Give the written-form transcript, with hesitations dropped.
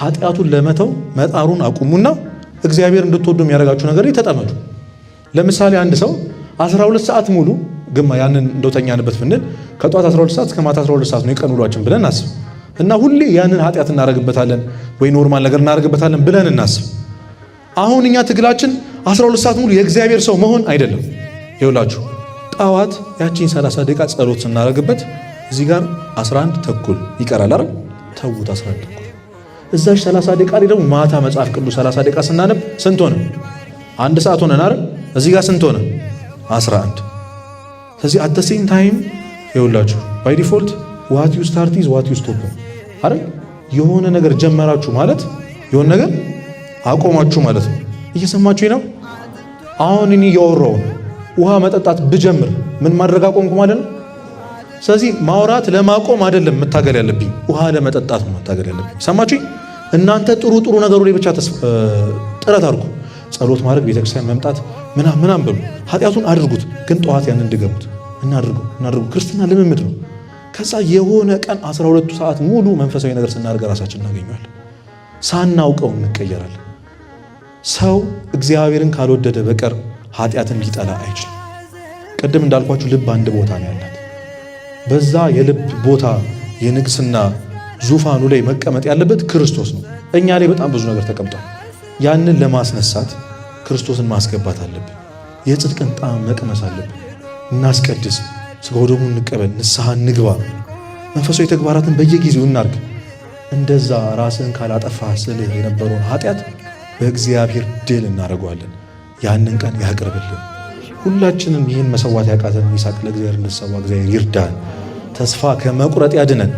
ኃጢአቱን ለመተው መጣሩን አቁሙና እግዚአብሔር እንድትወዱ የሚያደርጋችሁ ነገር ላይ ተጠመዱ። ለምሳሌ አንድ ሰው 12 ሰዓት ሙሉ ግማ ያንን እንደው ተኛንበት ብንል ከጠዋት 12 ሰዓት እስከ ማታ 12 ሰዓት ነው የቀን ውሏችን ብለን እናስብ እና ሁሌ ያንን ኃጢአት እናደርግበታለን ወይ normal ነገር እናደርግበታለን ብለን እናስብ። አሁን እኛ ትግላችን 12 ሰዓት ሙሉ የእግዚአብሔር ሰው መሆን አይደለም። ይኸውላችሁ ጠዋት ያቺን 30 ደቂቃ ጸሎት ስናደርግበት እዚህ ጋር 11 ተኩል ይቀራል አይደል? ተዉት 11 ተኩል። እዛሽ 30 ደቂቃ ላይ ደግሞ ማታ መጽሐፍ ቅዱስ 30 ደቂቃ ስናነብ ስንት ሆነ? አንድ ሰዓት ሆነን አይደል? እዚህ ጋር ስንት ሆነ? 11። ስለዚህ at the same time ይኸውላችሁ by default what you start is what you stop አይደል? የሆነ ነገር ጀመራችሁ ማለት የሆነ ነገር አቆማችሁ ማለት ነው። እየሰማችሁ ነው? አሁን እኔ እያወራሁ ነው። ውሃ መጠጣት ብጀምር ምን ማድረግ አቆምኩ ማለት ነው? ስለዚህ ማውራት ለማቆም አይደለም መታገል ያለብኝ፣ ውሃ ለመጠጣት ነው መታገል ያለብኝ። ሰማችሁ? እናንተ ጥሩ ጥሩ ነገሩ ላይ ብቻ ጥረት አድርጉ። ጸሎት ማድረግ፣ ቤተክርስቲያን መምጣት ምናምን ምናምን በሉ። ኃጢአቱን አድርጉት፣ ግን ጠዋት ያንን ድገሙት። እናድርገው እናድርገው። ክርስትና ልምምድ ነው። ከዛ የሆነ ቀን 12 ሰዓት ሙሉ መንፈሳዊ ነገር ስናደርግ ራሳችን እናገኘዋለን። ሳናውቀው እንቀየራለን። ሰው እግዚአብሔርን ካልወደደ በቀር ኃጢአትን ሊጠላ አይችልም። ቅድም እንዳልኳችሁ ልብ አንድ ቦታ ነው ያላት። በዛ የልብ ቦታ የንግስና ዙፋኑ ላይ መቀመጥ ያለበት ክርስቶስ ነው። እኛ ላይ በጣም ብዙ ነገር ተቀምጧል። ያንን ለማስነሳት ክርስቶስን ማስገባት አለብን። የጽድቅን ጣዕም መቅመስ አለብን። እናስቀድስ፣ ሥጋ ወደሙን እንቀበል፣ ንስሐ እንግባ፣ መንፈሳዊ ተግባራትን በየጊዜው እናርግ። እንደዛ ራስህን ካላጠፋህ ስልህ የነበረውን ኃጢአት በእግዚአብሔር ድል እናደርገዋለን። ያንን ቀን ያቅርብልን። ሁላችንም ይህን መሰዋት ያቃተን ይስሐቅ ለእግዚአብሔር እንሰዋ። እግዚአብሔር ይርዳን። ተስፋ ከመቁረጥ ያድነን።